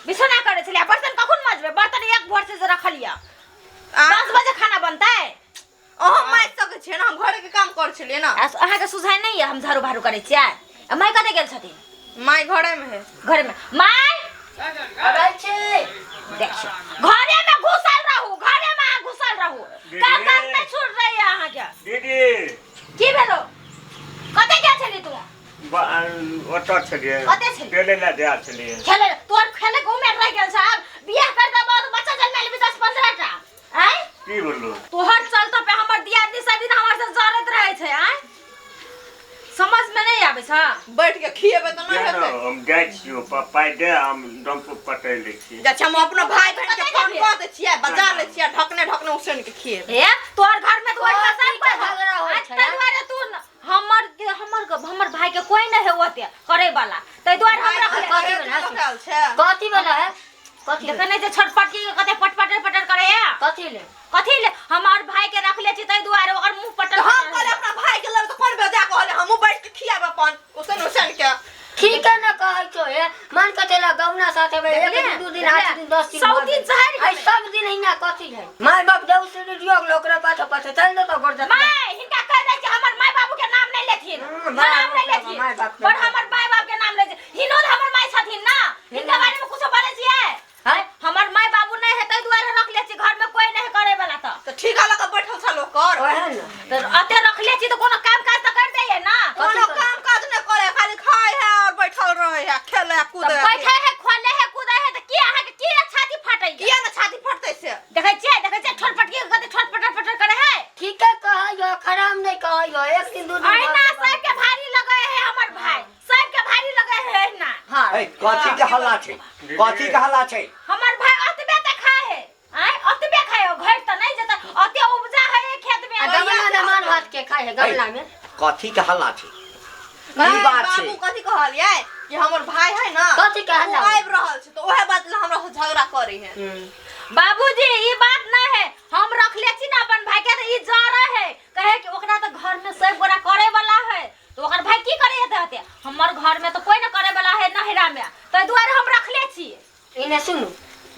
बिछौना करै छलियै। बर्तन कखन मजबै? बर्तन एक भोर से जे रखल यऽ। 10 बजे खाना बनतै। अहाँ मारि सकै छियै ने, हम घरे के काम करै छलियै ने। आ अहाँके सुझाइ नहि यऽ हम झाड़ू भाड़ू करै छियै? आ माय कतऽ गेल छथिन? माय घरे में है। घरेमे माय। अबै छी। देखियौ, घरेमे घुसल रहू, घरेमे अहाँ घुसल रहू। दीदी। काम काज नहि छूट रही है अहाँके। दीदी। की भेलो? कतऽ गेल छली तू? ओतऽ छलियै। कतऽ छलियै? खेलै लए गेल छलियै। खेले? तोहर खेले के उमेर रहि गेल छ? आब बियाह कर देबो तऽ बच्चा जन्मा लेबी 10-15 टा। आँय? की बोलू? तोहर चलते पे हमर दियादनी सब दिन हमर से जरैत रहै छै। आँय, समझ में नहीं आबै छ? बैठ के खिएबै तऽ नहि दे ने, हेतै। हम जाइ छियौ, पाइ दे, हम डम्पू पटै लै छी। जा छै, हम अपनो भाय बहन के कतऽ फोन जेबही? कऽ दै छियै, बजा लै छियै, ढकने ढकने उसैन के खिएबै। हे, तोहर घर में तो ओहिठमा कथी सब कोइ के झगड़ा होइ आज छै, ताहि आँय? दुआरे तू हमर हमर हमर भाई के कोई नहीं है ओते करे वाला, ताहि दुआरे हम रखले। कथी भाय भेल है? रखल छै। कथी वाला है? कथी देखे नहीं जे छटपटी के कते पटपटर पटर करे है? कथी ले? कथी ले हमर भाई के रखले छी, ताहि दुआरे ओकर मुंह पटर तऽ हम पटर। कहले अपना भाय के लेबै तऽ कोन बेजा कहले? हमहूँ बैठ के खियाब अपन उसैन उसैन के। ठीक है ना, कहै छो हे मान के चला गौना साथे में एक दिन, 2 दिन, 8 दिन, 10 दिन सौ भऽ दिन गेल। चढ़ि आइ गेलै। सब दिन हिना कथी है? माय बाप देऊ से रेडियो ओकरा पाछे पाछे चल दो तो गोर जत। माय, हिनका कह दै छी हमर माय बाबू के नाम नहीं लेथिन। माय नाम नहीं बाप, लेथिन। माय बाप के पर नाम। हमर माय बाप के नाम ले हिनो तऽ हमर माय छथिन ना। हिनका बारे में कुछो बोले छियै? हैं? हमर माय बाबू नहीं है ताहि दुआरे रखले छी। घर में कोई नहीं करे वाला तऽ। तऽ ठीका लऽ कऽ बैठल छल ओकर। ओहे ने। तऽ अते रखले छी तऽ कोनो काम काज तऽ कर दैये ना। कोनो काम काज नहि करे, खाली खाय है और बैठल रहे है, खेले है, तऽ कूदे है। बैठे है, खोले है, कूदे है, तऽ की अहाँके की छाती फाटै? किया ने छाती फटतै से? देखै छियै, देखै छियै, ठोर पटकी के कते ठोर पटर पटर करे है। ठीके कहै हो, खराब नहीं कहै हो। एक दिन 2 दिन अहिना भऽ गेल। सबके भारी लगे है हमर भाई, सबके भारी लगे है अहिना। हाँ। ए, कथी के हल्ला छै? कथी के हल्ला छै? हमर भाई ओतबे तऽ खाए है। आँय, ओतबे खाए हो, घर तऽ नहीं जेतै, ओते उपजा है खेत में। आ गमला में मान भात के खाय है गमला में। कथी के हल्ला छै? की भाय, बात छै? बाबू कथी कहलियै कि हमर भाई है ना, कथी के हल्ला? ओ आबि रहल छै तऽ ओहे बात लए हमरा से झगड़ा करे है। बाबूजी, ई बात नहीं है। हम रखले छी ना अपन भाई के तऽ ई जरे है, कहे कि ओकरा तऽ घर में सब गोरा करे वाला है, तो ओकर भाई की करे हेतै होते? हमर घर में तो कोई न करे वाला है नहिरा में, ताहि दुआरे हम रखले छी। इने सुनू।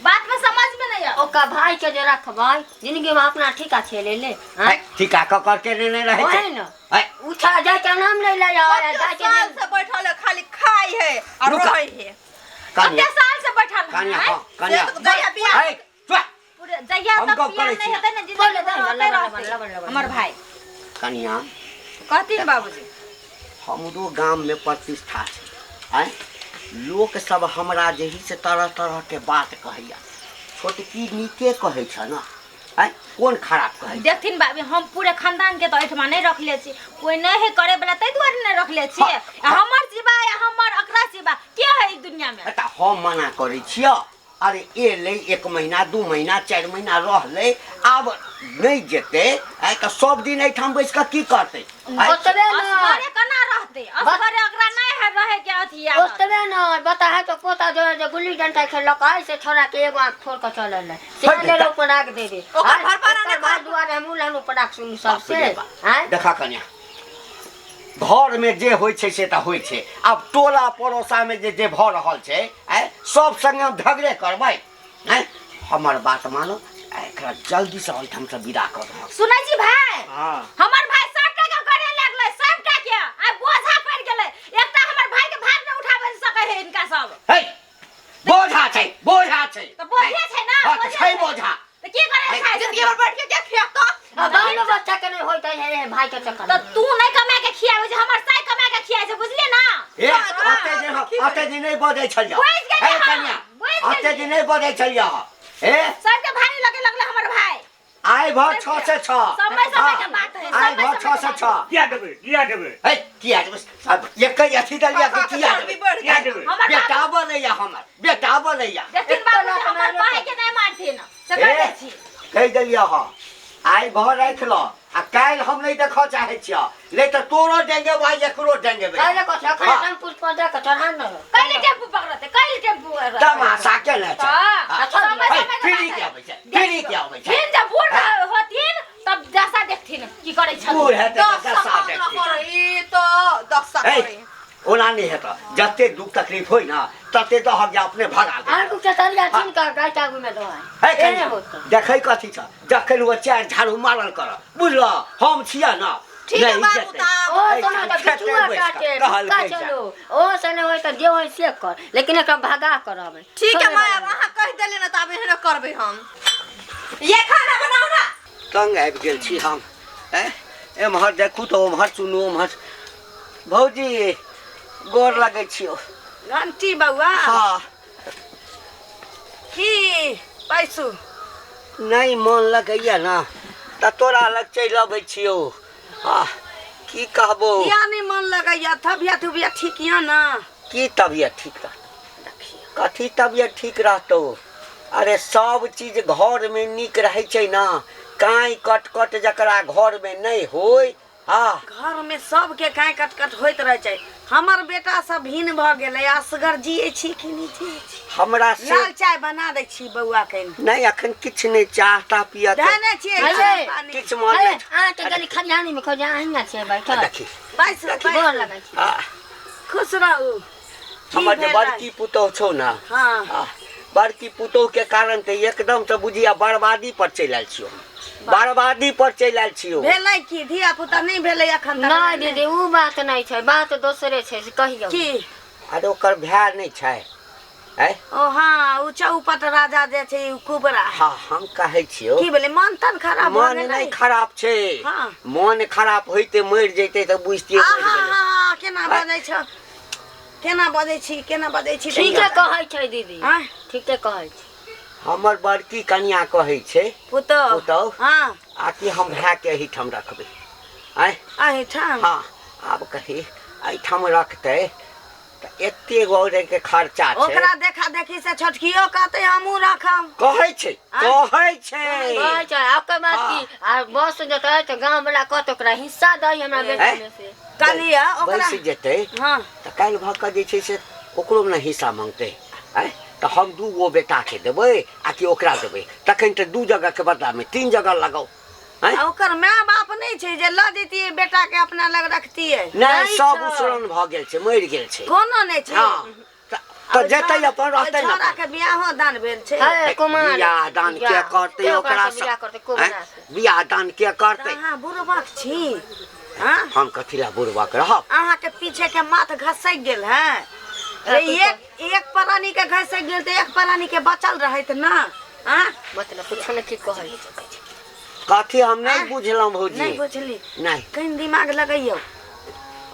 बात में समझ में नहीं आवे। ओका भाई के जे रखबै जिंदगी में अपना ठीका छे ले ले। है, ठीका क करके लेने रहै ओहे छै। ने। है, उठा जाय के नाम नहीं ले आवे कते जाय के साल से बैठल है, खाली खाय है और रुका। रहै है। कन्या। कते साल से बैठल है, कन्या। आँय? हाँ, कन्या। से तऽ जहिया बियाह है, चुप। पूरे जहिया हम तक गप बियाह करै नहीं छी। हेतै ने जिंदगी बोले, भर बोले, ओतै बोले, रहतै। बोले, बोले, बोले। हमर भाई। कन्या। कहथिन बाबूजी। हमरो गाम में प्रतिष्ठा छै। आँय, लोक सब हमरा जेही से तरह तरह के बात कहैया। छोटकी नीके कहै छ ना? आँय, कोन खराब कहै छै? देखथिन बाबी, हम पूरे खानदान के तऽ एहिठमा नहीं रखले छी। कोई नहीं है करे वाला, ताहि दुआरे नहीं रखले छी। हाँ। आ हमर सिवा या हमर अकरा सिवा के है ई दुनिया में? तऽ हम मना करै छियह। अरे एलै 1 महीना, 2 महीना, 4 महीना रहलै, आब नहि जेतै। आँय, तऽ सब दिन एहिठाम बैस कऽ की करतै? आँय? ओतबे न। असगरे केना रहतै? असगरे ओकरा नहीं है रहे के अथी आदत। ओतबे न बता है तो पोता जो है, जे गुल्ली डंडा खेलक आइ से छोड़ा के एगो आँख फोड़ के चल एलै से है ले ऊपर आग दे दे। ओकर भरपारा नहि ओकर भाई करतै। दुआरे हमहूँ लहनु ऊपर सुनू बाप सबसे रे बाप। आँय। देखा कन्या, घरमे जे होइ छै से तऽ होइ छै। आब टोला पड़ोसामे जे जे भऽ रहल छै, आँय, सब संगे हम झगड़े करबै? आँय, हमर बात मानो, एकरा जल्दीसँ ओहिठामसँ विदा कऽ दहक। सुनै छी भाई? हाँ। हमर भाई सबटा के करे लागलै, सबटा के आइ बोझा पड़ि गेलै। एकटा हमर भाई के भार नहि उठाबै सकै है हिनका सब। है, बोझा छै, बोझा छै। तऽ बोझे छै ना। हाँ, तऽ बोझे छै बोझा। तऽ की करे छै? जिंदगी भर बैठ के क्या खियाब तऽ? आ बालो बच्चा के नहीं होइत है है भाई के चक्कर तऽ में। तू नहि कमा के खियाबै छै, हमर साइ कमा के खियाबै छै, बुझलियै ना? हे, अते दिन अते दिन नहि बजै छलियै। बुझि गेलियै हे हम, कन्या, बुझि अते गेलियै। दिन नहि बजै छलियै। हे। सबके भारी लगे लगलै हमर भाई। आइ भर 6 से 6। समय समय के बात है। आइ समय भर समय 6 के से बात। 6। किया देबै? किया देबै? है, किया देबै? अब एकै अथी देलियै कि खा खा के किया चर्बी देबै? बढ़ि किया गेल। देबै? हमर बेटा बनैया, हमर बेटा बनैया। देखथिन बाबू, हमर भाई के नहि मारथिन से कह दै छी। कहि देलियै हँ, आइ भर राखि लऽ आ काल्हि हम नहि देखऽ चाहै छियह, नहि तऽ तोरो डेंगेबै आ एकरो डेंगेबै। कहले कथी अखन? हाँ। टेम्पू पर दे के चढ़ा न। कैले टेम्पू पकड़ते? कैले टेम्पू? तमाशा केने छै। हाँ। हाँ। समय है, समय के फ्री बात के है। अबै छै, फ्री के अबै छै। फिर जब बूढ़ होथिन तब दशा देखथिन की करै छथिन। बूढ़ हेतै तऽ 10 दशा काम न देखथिन। करे ई तऽ 10 है, करे। ओना नहि हेतऽ, जते दुख तकलीफ होय ना तते दहक जे अपने भगा दे। आर कुछ तरिया छीन कर गाय आगू में दो है एने कनिया, होत। देखै कथी छ, जखन ओ चारि झाड़ू मारल कर, बुझल हम छियै ना। ठीक है नहि बाबू जेतै। तऽ आब। ओ एहि सने तऽ खेतै बिचुआ बैस कऽ, काटे कहलकै भुक्का जा। चलो ओ सने होय तऽ जे होय से कर, लेकिन एकरा भगा कर रहबै। ठीक है छोड़े माय, वाला आब अहाँ कहि देले ना तऽ आब एहने करबै हम। ये खाना बनाउ ना। तंग आबि गेल छी हम। ऐं, एम्हर देखू तऽ ओम्हर सुनू ओम्हर। भौजी गोर लगै छियौ। घंटी बौआ। हाँ। की पैसू? नहि मन लगैया ना तऽ तोरा लग चलि अबै छियौ। आ की कहबो, किया नहि मन लगैया? तबियत उबियत ठीक यऽ ना? की तबियत ठीक रहतौ? कथी तबियत ठीक रहतौ? अरे सब चीज घरमे नीक रहै छै ना, काँय कट कट जकरा घरमे नहि होय। हाँ, घर में सबके काँय कट कट होइत रहै छै। हमर बेटा सब भिन्न भऽ गेलै, असगर जियै छी कि नहि जियै छी? हमरा से लाल चाय बना दै छी बौआ के। नहि, अखन किछु नहि चाह ताह पियऽ के। धने छियै अरे, चाय पानी। किछु मन अरे नहि। अहाँ तऽ गेली खलिहानी में खोज, अहाँ हियाँ छियै बैठल। देखी बैसू गोर बैसू। लगै छी। आ, खुश रहू। की हमर जे भेलै? बड़की पुतोह छौ ना, हाँ, आ, बड़की पुतोह के कारण तऽ एकदम से बुझिया बर्बादी पर चलि आयल छियौ, बर्बादी पर चलि आयल छियौ। भेलै की? धिया पुता नहि भेलै एखन तक? नहि दीदी, उ बात नहि छै, बात दोसरे छै, से कहियौ। की? अरे ओकर भाय नहि छै? ऐ ओ हाँ, ओ चौपट राजा जे छै, उ कुबरा। हाँ, हम कहै छियौ। की भेलै? मन तन खराब भऽ मन गेलै? नहि खराब छै। हाँ। मन खराब होइते मरि जैते तऽ बुझतियै मरि आहा गेलै। हा हा, केना बजै छ, केना बजै छी, केना बजै छी? ठीके कहै छै दीदी। आँय? ठीके कहै छै। हमर बड़की कनिया कहै छै पुतोह। पुतोह। हाँ। आ कि हम भायके एहिठाम रखबै। आँय? एहिठाम? हाँ, आब कही एहिठाम रखतै तऽ एते गोरे के खर्चा छै। ओकरा देखा देखी से छोटकियो कहतै हमहूँ रखब। कहै छै, आँय? कहै छै। कहै छै आ ओकर बाद हाँ। की आ बस जेतै तऽ गाँव वाला कहत ओकरा हिस्सा दही हमरा बेटा ऐं? में से। कहलियै ओकरा। बैस जेतै हाँ। तऽ काल्हि भऽ कऽ जे छै से ओकरो ने हिस्सा मांगतै। आँय, तऽ हम दू गो बेटाके देबै आ कि ओकरा देबै? तखन तऽ दू जगहके बदलामे तीन जगह लगाउ। आँय? आ ओकर माय बाप नहि छै जे लऽ जैतियै बेटा के अपना लग रखतियै? नहि, नहि सब छै। उसरन भऽ गेल छै, मरि गेल छै। कोनो नहि छै? हँ, तऽ जेतै अपन रहतै ने। छोड़ा के बियाहो दान भेल छै? है कुमार। बियाह दान के बियाह। करतै? के ओकरा से बियाह करतै? आँय? कोबरा से। बियाह दान के करतै? तऽ अहाँ बुड़बक छी? हाँ? हम कथी लए बुड़बक रहब? अहाँ के पीछे के माथ घसक गेल है। अरे एक एक प्राणी के घसक गेल तऽ एक प्राणी के बचल रहैत ना? हाँ? मतलब कुछो नहि ठीक कहै छै। कथी हम नहि बुझलहुँ भौजी। नहि बुझली? नहि। कनि दिमाग लगैयौ।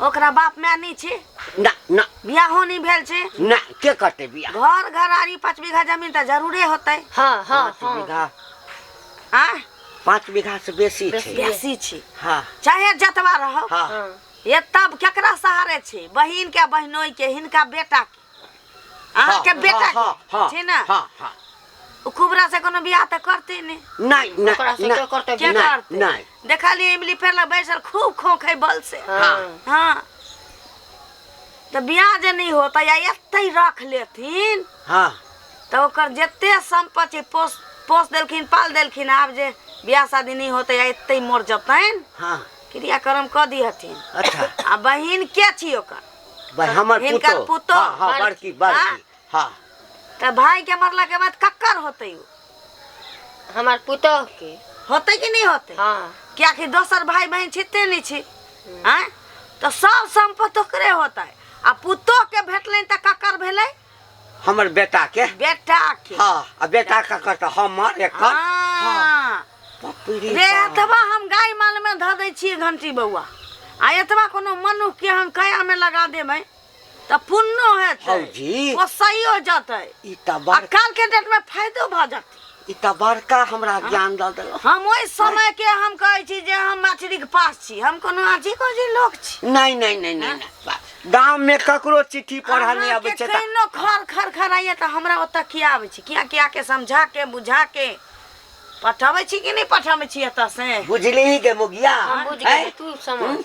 ओकरा बाप माय नहि छै? ना ना। बियाहो नहि भेल छै? ना, के करतै बियाह? घर घरारी 5 बीघा जमीन तऽ जरूरे होतै। हाँ हाँ। पाँच हाँ। बीघा? आँ? 5 बीघा से बेसी छै। बेसी छै। हाँ। चाहे जतबा रहो। हाँ। हाँ। ये तब केकरा सहारे छै? बहिन के, बहनोई के, हिनका बेटा के, अहाँके बेटा हाँ। के हाँ। छै ना? हाँ हाँ। ओ कुबरा से कोनो बियाह तऽ करते नहि। नहि नहि। ओकरा से नहि। के करतै? के नहि। करतै? नहि। देखलियै इमली फेर बैसल खूब खोखै बल से। हाँ। हाँ, तऽ बियाह जे नहि होतै आ एतै रख लेथिन तऽ ओकर जते सम्पत्ति पोस पोस देलखिन, पाल देलखिन, आब जे बियाह शादी नहि होतै आ एतै मर जेतनि, क्रियाक्रम कऽ दिहथिन। अच्छा। आ बहिन के छी ओकर? भाई हमर हिनकर पुतोह। पुतोह। हाँ हाँ, बड़की बड़की, हाँ। तऽ भाई के मरला के बाद कक्कर होतै उ? हमार पुतोह के। होतै कि नहि होतै? हाँ। कियाकि दोसर भाई बहिन छिते नहि छै। आँय, तऽ सब सम्पत्ति ओकरे होतै आ पुतोह के भेटलनि तऽ ककर भेलै? हमर बेटा के। बेटा के। हाँ, आ बेटा का करता हमर एकर? हाँ। बाप रे रे बाप। एतबा हम गाय माल में धऽ दै छियै घंटी बौआ, आ एतबा कोनो मनुख के हम कया में लगा देबै तऽ पुण्यो हेतै, हौजी। पोसाइयो जेतै ई तऽ आ बड़ काल के डेट में फायदो भऽ जेतै। ई तऽ बड़का हमरा ज्ञान दऽ देलक। हम ओहि समय के हम कहै छी जे हम मैट्रिक पास छी, हम कोनो आजी कोजी लोक छी। नहि नहि नहि नहि नहि, गाम में ककरो चिट्ठी पढ़ऽ नहि अबै अहाँके छै तऽ केहनो खर खर खराइए तऽ हमरा ओतऽ किया आबै छी? किया किया के समझा के बुझा के पठाबै छी कि नहि पठाबै छी एतऽ से? बुझलिही गे मुगिया? हम बुझ हैं? गेली, तू समझ।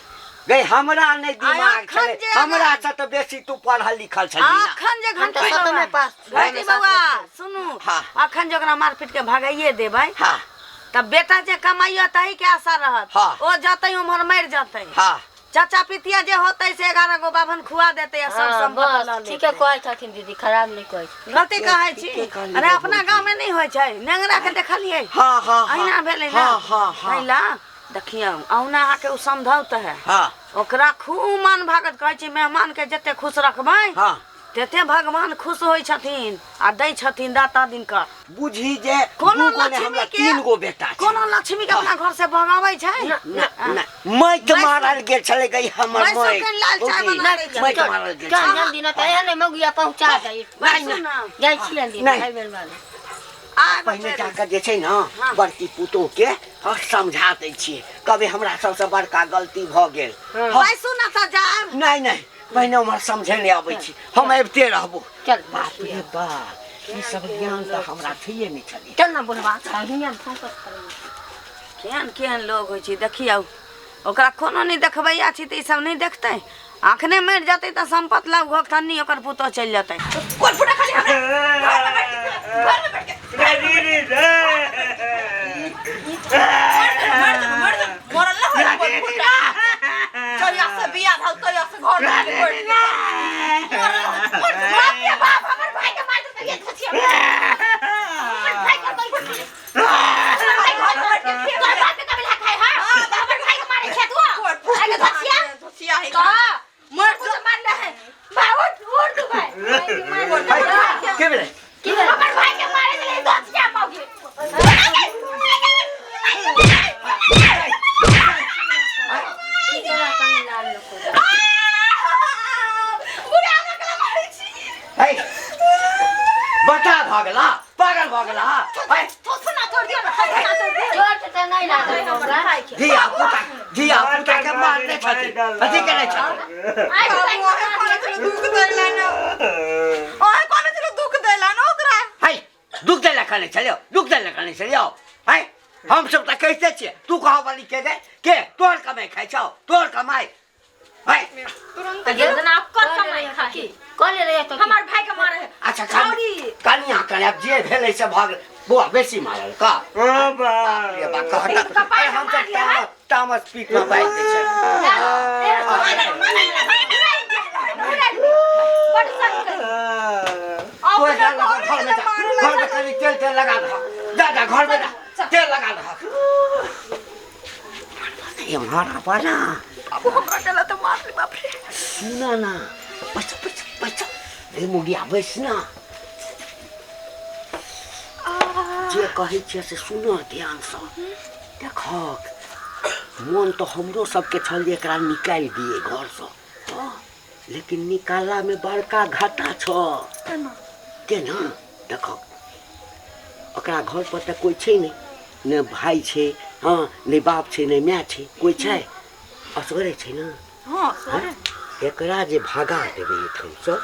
गई हमरा नहि दिमाग अखन छलै। जे हमरा से तऽ बेसी तू पढ़ल लिखल छलही ना। अखन जे हम घंटी तऽ सतमे बौआ पास छी। घंटी बौआ सुनू। हाँ। अखन जे ओकरा मार पीट के भगाइए देबै हाँ। तऽ बेटा जे कमाइयो तही के आशा रहत। हाँ। ओ जतै उम्हर मरि जतै। हाँ। चाचा पितिया जे होतै से 11 गो बाभन खुआ देतै आ सब हाँ, सम्पत्ति बस लऽ लेतै। ठीके कहै छथिन दीदी, खराब नहीं कहै छथिन। गलती कहै छी। ठीके कहली अरे रे अपना भौजी। गाँव में नहीं होइ छै, नेंगरा के देखलियै? हाँ हाँ हाँ अहिना भेलै ना। हाँ हाँ हाँ अहिला देखियौ, अहुना अहाँके ओ समझौत है। हाँ ओकरा खूब मान भागत कहै छी, मेहमान के जते खुश रखबै हाँ तेते भगवान खुश होइ छथिन आ दै छथिन दाता दिनकर। बुझी जे कोनो दू गो ने लक्ष्मी हमरा के 3 गो बेटा छै। कोनो लक्ष्मी के अपना घर से भगाबै छै? ना ना, माइक मारल गेल छलै गई हमर बैसो माइक। के लाल चाय भौजी, बना दै छै। माइक मारल गेल चल छलै। जल्दी न तऽ एहन मौगिया पहुँचा दे। बैसू ना। जाइ छियनि दीदी, नहीं। एहि बेर मारे। आ पहिने जाकर जे छै ने बड़की पुतोह के समझा दै छियै, कभी हमरा सबसँ बड़का गलती भऽ गेल। हाँ। बैसू ना तऽ जायब। नहीं नहीं, पहिने उम्हर समझे नहीं आबै छी, हम अबिते रहबो। चल। बाप रे बाप, ई सब ज्ञान तऽ हमरा छैहे नहि छलै। चल ना बुढ़वा, हियाँ फोकस करू। केहन केहन लोग होइ छै देखियौ, ओकरा कोनो नहि देखबैया छी तऽ ई सब नहि देखतै। अखने मरि जेतै तऽ सम्पत्ति लग घोकथन्नी ओकर पुतोह चलि जेतै। कोन फुटा खाली हमरा घर में बैठ के, घर में बैठ के। मर जा, मर जा, मरल ना होई कोन फुटा। जहिया से बियाह भेल तहिया से घर में बैठ के। मरल, मर जा, बाप रे बाप, हमर भाई के मार देलकै ये धचिया। हमर भाई के कोन फुटा। हमर भाई घर में बैठ के तोर बाप के कबीला खाय हां, हमर भाई के मारे छै तू। आइ के धचिया। धचिया है। का? मर जा, मार रहे। भाई उठ, उठ तू भाई। के भेलै? हमर भाई के मारे छलै धचिया मौगी। है, बता भऽ गेला, पागल भऽ गेला। है, थोथना तोड़ दियौ ना, थोथना तोड़ दियौ। चोट तऽ नहि लागल हमरा। धिया पुता, धिया पुता के मारने छथिन, अथी केने छथिन। आइ बाबू, अहाँ कोने छलै दुख देला ना। अहाँ कोने छलै दुख देला ना ओकरा। है, दुख देला कहने छलियौ, दुख देला कहने छलियौ। है, हम सब तऽ कहिते छियै, तू कहऽ वाली के गै? के तोहर कमाइ खाइ छौ, तोहर कमाइ। है, तुरंत जेना ओकर कमाइ खाइ। कहले रहियै तऽ हमर भाई के मारे है। अच्छा छौरी। कनिया कनिया जे भेलै से भऽ गेल। बौआ बेसी मारल का? ओ बा। बाप रे बाप, कहता कपार हम मार सब लिया है। तामस पीट में बाजि दै छै। बड़ संग करी। तू जा लगा घर में जा, घर में कनी तेल तेल लगा दह, जा जा घर में जा, तेल लगा दह। एम्हर आबऽ ना। बाबू हमरा डला तऽ मारली बाप रे। सुन ना, बैस बैस बैस, रे मुगिया बैस ना। जे कहै छियै से सुन ध्यानसँ। देखक मोन तऽ हमरो सबके छल जे एकरा निकालि दियै घरसँ, हँ, लेकिन निकाललामे बड़का घाटा छौ। केना? देखक ओकरा घर पर तऽ कोइ छै नहि, ने भाय छै, हँ, ने बाप छै, ने माय छै, कोइ छै? असगरे छै ने। हाँ, सरे। एकरा जे भगा देबै एहिठामसँ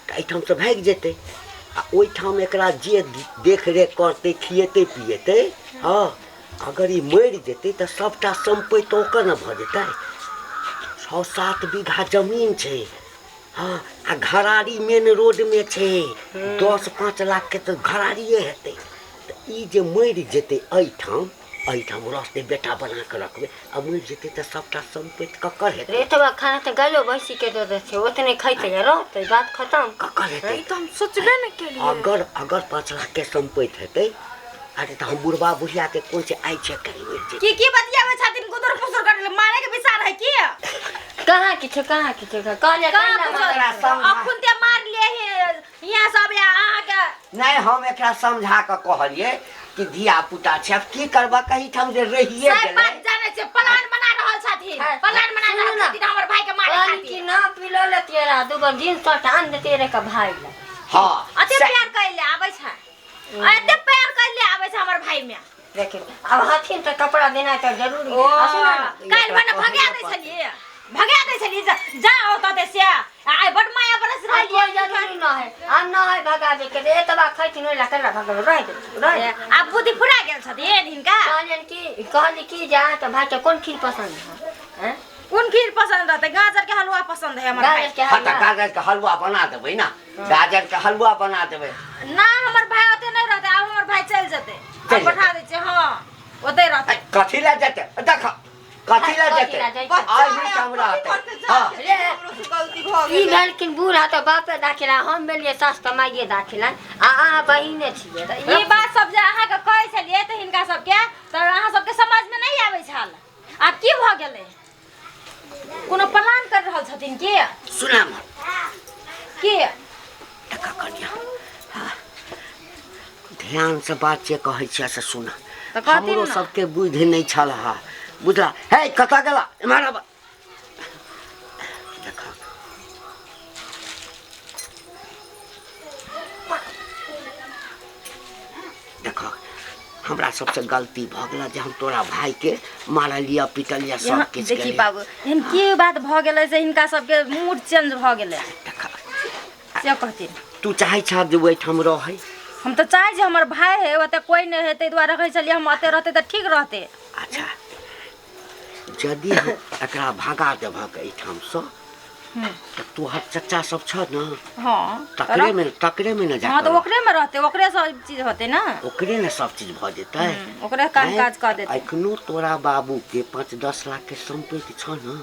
तऽ एहिठामसँ भागि जेतै, आ ओहिठाम एकरा जे देखरेख करतै, खिएतै पिएतै, हँ, अगर ई मरि जेतै तऽ सबटा सम्पत्ति ओकर ने भऽ जेतै। 6-7 बीघा जमीन छै, हँ, आ घरारी मेन रोडमे छै, 10-5 लाख के तऽ घरारिए हेतै। तऽ ई जे मरि जेतै एहिठाम, एहिठाम रहतै, बेटा बना कऽ रखबै, आ मरि जेतै तऽ सबटा सम्पत्ति ककर हेतै? रे एतबा खाना तऽ गायो भैंसी के दऽ दै छै, ओतने खैतै आ रहतै, बात खतम। ककर हेतै? ई तऽ हम सोचबे नहि केलियै। अगर अगर 5 लाख के सम्पत्ति हेतै, अरे तऽ हम बुढ़बा बुढ़िया के कोन छै आइ छै काल्हि मरि जेतै। की की बतियाबै छथिन गुदुर फुसुर करै लए, मारे के विचार है की? कहाँ किछु, कहाँ किछु, कहलियै कहाँ कहिना किछु? मारल। अखुन ते मार लिए हे, हियाँ सब या अहाँके। नहि, हम एकरा समझा कऽ कहलियै कि धिया पुता छै, आब की करबऽ, कही ठाम जे रहिए सब गेलै। बात जानै छै, प्लान बना रहल छथिन, हाँ, प्लान बना सुनू रहल ना। छथिन हमर भाई के मारे कहली खातिर। कि ना पिलो लेतियै रह, दूगो जींस शर्ट आन देतियै रह के भाई लए। हाँ, अते प्यार कैले आबै छै, अते प्यार कैले आबै छै हमर भाई में। देखियौ आब हथिन तऽ कपड़ा देनाइ तऽ जरूरी। ओ, आ सुनू ना, काल्हि भने भगा दै छलियै, भगा दै छलियै, जा ओतऽ से आइ बड माया बरस आइ रहल कोइ जरूरी न है, आब न है भगाबे के, एतबा खैथिन ओहि लए केना भगाबै, रहि देथिन, रहि देथिन। आब बुद्धि फुरा गेल छथिन हिनका। कहलियनि कि, कहली कि जे अहाँके भाइके कोन खीर पसन्द है? हैं? कोन खीर पसंद रहतै? गाजर के हलवा पसंद है हमर भाई। गाजर के हाँ, तऽ हलवा। गाजर के हलवा बना देबै ना, गाजर के हलवा बना देबै। ना हमर भाई ओते नहि रहतै, आब हमर भाई चलि जेतै, चलि आब पठा जेतै। दै छियै, हँ ओते रहतै। कथी लए जेतै? देख कथी ला कथी जेतै ला जैतै? आही ठाम रहतै हँ रे हमरो से गलती भऽ ई गेलै भेलखिन बूढ़ा तऽ बापे दाखिला हम भेलियै सास तऽ माइए दाखिला आ अहाँ बहिने छियै तऽ ई बात सब जे अहाँके कहै छलियै तऽ हिनका सबके तऽ अहाँ सबके समझमे नहि आबै छल आब की भऽ गेलै कोनो प्लान कर रहल छथिन की सुना की देखा कनिया हाँ। ध्यान से बात जे कहै छियै से सुन तऽ कहथिन हमरो ने। सबके बुद्धि नहि छल हा बुझला हे कतऽ गेला एम्हर आब देख देख हमरा सबसे गलती भऽ गेल जे हम तोरा भाईके मारलियै पिटलियै सब यहाँ किछु देखी केलियै। बाबू एहन की बात भऽ गेलै से हिनका सबके मूड चेंज भऽ गेलै देख से कहथिन तू चाहै छह जे ओहिठाम रहै हम तऽ चाहै छी हमर भाय है ओतऽ कोइ नहि है ताहि दुआरे कहै छलियै हम ओतऽ रहतै तऽ ठीक रहतै अच्छा यदि हम एकरा भगा देबहक एहिठामसँ तऽ तोहर चचा सब छह ने हँ तकरे में तकरे में ने जा हँ तऽ ओकरे में रहतै ओकरे सब चीज होतै ने ओकरे ने सब चीज भऽ जेतै ओकरे काम काज कऽ देतै एखनो तोरा बाबूके 5-10 लाख के सम्पत्ति छह ने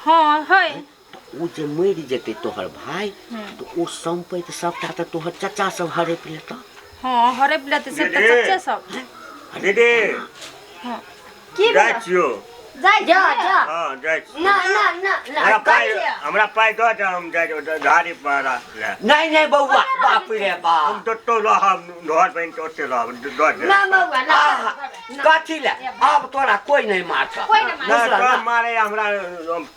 हँ है तऽ ओ जे मरि जेतै तोहर भाय तऽ ओ सम्पत्ति सबटा तऽ तोहर चचा सब हड़पि लेतऽ हँ हड़पि लेतै से तऽ चचे सब दीदी हँ की जाइ भेल? छियौ जाइ जा छियै? जा हँ जाइ छियौ ना ना ना ना हमरा पाइ हमरा पाइ दऽ दे हम जाइ छियौ झाड़ी पर ले नहीं नहीं बौआ बाप रे हम बाप तोतो रहब घर बनि के ओते रहब दऽ दे ना बौआ ना आहा, कथी ले अब तोरा कोई नहीं मारता कोई नहीं नहि तऽ मारे हमरा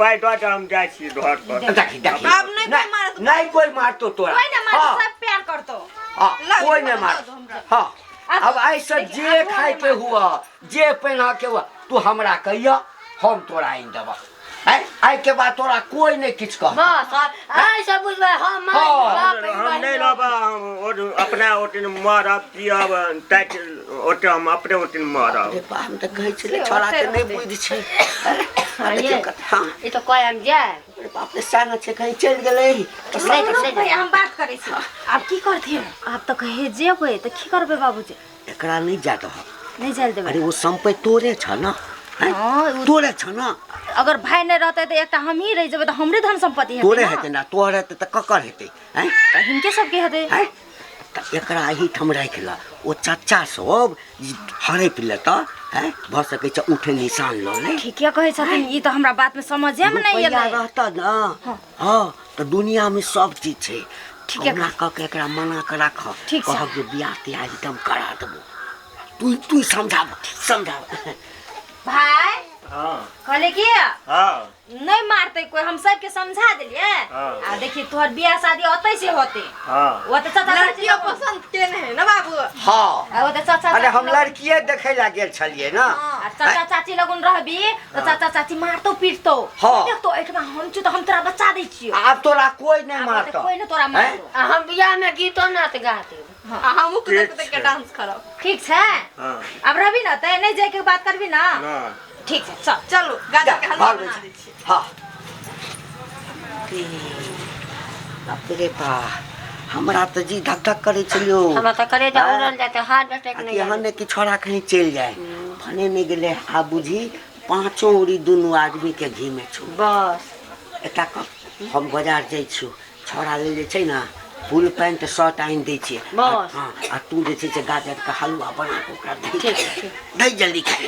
पाइ दऽ दे हम जाइ छी घर पर देखी देखी आब नहि कोई मारत। नहीं कोई मारतो तोरा कोई नहीं मारतो हाँ, सब प्यार करतो हाँ, लग कोई दो, नहीं दो मारतो हमरा। हाँ अब अब ऐसे देखी, जे आब वो खाए नहीं के हुआ जे पहना के हुआ तू हमरा कहिया हम तोरा आनि देबह आइ के बाद तोरा कोई नहीं किछु कह बस ऐसे बुझबै हम माय हाँ। बाप हम नहि रहब हम अपना ओते मरब पियब टाइट ओते हम अपने ओते मरब अरे बा हम तऽ कहै छलै छोड़ा के नहि बुद्धि छै अरे ये। हाँ ई तऽ कह हम जाय अरे बाप रे सएह ने छै कहीं चलि गेलै तऽ नहि रुक नहि भैया हम बात करै छी आब की करथिन आब तऽ कहे जेबै तऽ की करबै बाबूजी एकरा नहि जाय दहक नहि जाय देबै अरे ओ सम्पत्ति तोरे छ न हैं? हँ, ओ- तोरे छ न अगर भाय नहि रहतै तऽ एकटा हमही रहि जेबै तऽ हमरे धन सम्पत्ति हेतै तोरे ने। हेतै ना तोहर हेतै तऽ ककर हेतै हैं तऽ हिनके सबके हेतै हैं तऽ एकरा एहिठाम राखि लऽ ओ चचा सब हड़पि लेतऽ हैं भऽ सकै छै उठे निशान लऽ ले ठीके कहै छथिन ई तऽ हमरा बातमे समझेमे नहि रुपैआ एलै रहतऽ न हँ तऽ दुनियामे सब चीज छै ठीके कहुना कऽ के एकरा मना कऽ राखऽ ठीक छै। कहब जे बियाह तियाह एकदम करा देबो तू तू समझाब समझाब भाय हँ कहले की हँ नहीं मारते कोई हम सबके समझा देलिए हाँ। आ देखिए तोहर बियाह शादी ओतै से होते हँ वो तो चाचा चाची लड़कियों पसंद केने है ना बाबू हँ आ वो तो चाचा अरे हम चाची लगन- लड़किए देखै लए गेल छलियै ने आ चाचा चाची लगन रहबी तो चाचा चाची मारतो पीटतो हाँ। देख तो एठमा हम छु तो हम तोरा बचा दै छियो आब तोरा कोई नहीं आब ओते मारतो कोई नहीं तोरा मारतो आ हम बियाह में गीतो नाच गा देब आ हमहूँ ठीक कुदे कुदे के छै। डांस करब ठीक छै हँ आब रहबी ना ते नहीं जाय के बात करबी ना नहि ठीक छै चल चलू गाजर के हलवा भाग बना छै। दै छियै हाँ बाप रे बा हमरा तऽ जी धक धक करै छलियो हमरा तऽ करे जा उड़ल जाते हार्ट अटैक आ नहीं एहन ने कि छोड़ा कहीं चलि जाए भने नहि गेलै आ बुझी पाँचो उड़ी दुनू आदमी के घी में छौ बस एकटा कह हम बाजार जाइ छियौ छौड़ा लेल जे छै ने फुल पैंट शर्ट आनि दै छियै बस। हँ आ तू जे छै से गाजरके हलुआ बना कऽ ओकरा दही ठीक, ठीक। दही जल्दी खाइ